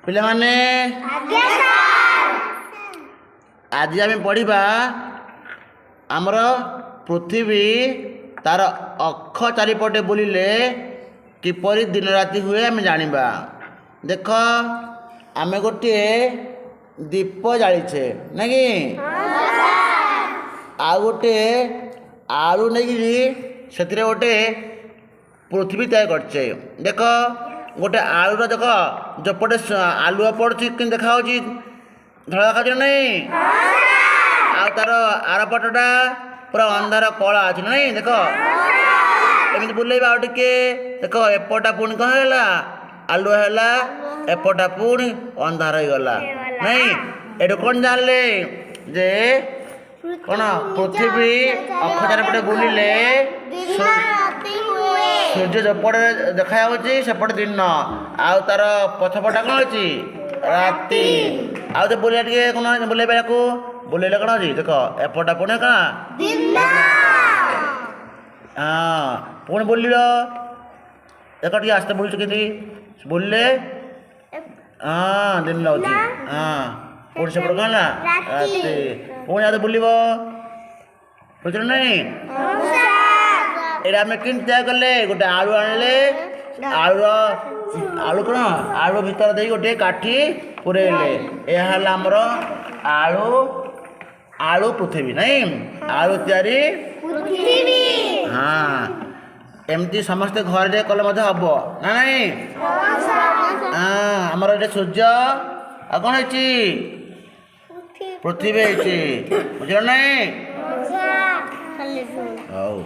ପିଲାମାନେ, ଆଜି ଆମେ ପଢ଼ିବା ଆମର ପୃଥିବୀ ତାର ଅକ୍ଷ ଚାରିପଟେ ବୁଲିଲେ କିପରି ଦିନ ରାତି ହୁଏ, ଆମେ ଜାଣିବା। ଦେଖ, ଆମେ ଗୋଟିଏ ଦୀପ ଜାଳିଛେ ନାଇଁ କି? ଆଉ ଗୋଟିଏ ଆଳୁ ନେଇକିରି ସେଥିରେ ଗୋଟେ ପୃଥିବୀ ତିଆରି କରିଛେ। ଦେଖ, ଗୋଟେ ଆଳୁର ଦେଖ, ଯୋପଟେ ଆଲୁଅ ପଡ଼ୁଛି କେମିତି ଦେଖାହେଉଛି? ଧଳା ଦେଖାଯାଉଛି ନା ନାଇଁ? ଆଉ ତାର ଆର ପଟଟା ପୁରା ଅନ୍ଧାର କଳା ଅଛି ନା ନାଇଁ? ଦେଖ, ଏମିତି ବୁଲେଇବା ଆଉ ଟିକେ। ଦେଖ, ଏପଟା ପୁଣି କ'ଣ ହେଇଗଲା? ଆଲୁଅ ହେଲା। ଏପଟା ପୁଣି ଅନ୍ଧାର ହେଇଗଲା ନାଇଁ? ଏଠୁ କ'ଣ ଜାଣିଲେ ଯେ କ'ଣ ପୃଥିବୀ ଅକ୍ଷ ଚାରିପଟେ ବୁଲିଲେ ସୂର୍ଯ୍ୟ ଯେପଟେ ଦେଖାଯାଉଛି ସେପଟେ ଦିନ, ଆଉ ତାର ପଛପଟା କ'ଣ ଅଛି? ରାତି। ଆଉ ତ ବୁଲେଇବା ଟିକେ, କ'ଣ ବୁଲେଇବା? ୟାକୁ ବୁଲେଇଲେ କ'ଣ ଅଛି? ଦେଖ, ଏପଟା ପୁଣି କ'ଣ? ହଁ, ପୁଣି ବୁଲିବ। ଦେଖ, ଟିକେ ଆସ୍ତେ ବୁଲୁଛୁ, କେମିତି ବୁଲିଲେ? ହଁ, ଦିନ ଲାଗୁଛି। ହଁ, ପୁଣି ସେପଟେ କ'ଣ ହେଲା? ରାତି। ପୁଣି ଆଉ ବୁଲିବ। ବୁଝିଲ ନାଇଁ? ଏଇଟା ଆମେ କେମିତି ତିଆରି କଲେ? ଗୋଟେ ଆଳୁ ଆଣିଲେ, ଆଳୁର ଆଳୁ କ'ଣ ଆଳୁ ଭିତରେ ଦେଇ ଗୋଟିଏ କାଠି ପୁରେଇଲେ। ଏହା ହେଲା ଆମର ଆଳୁ ପୃଥିବୀ ନାଇଁ? ଆଳୁ ତିଆରି। ହଁ, ଏମିତି ସମସ୍ତେ ଘରେ ଯାଇ କଲେ ମଧ୍ୟ ହବ ନା ନାଇଁ? ହଁ, ଆମର ଏଠି ସୂର୍ଯ୍ୟ ଆଉ କ'ଣ ହେଇଛି? ପୃଥିବୀ ହେଇଛି। ବୁଝିଲ ନାଇଁ? ହଉ।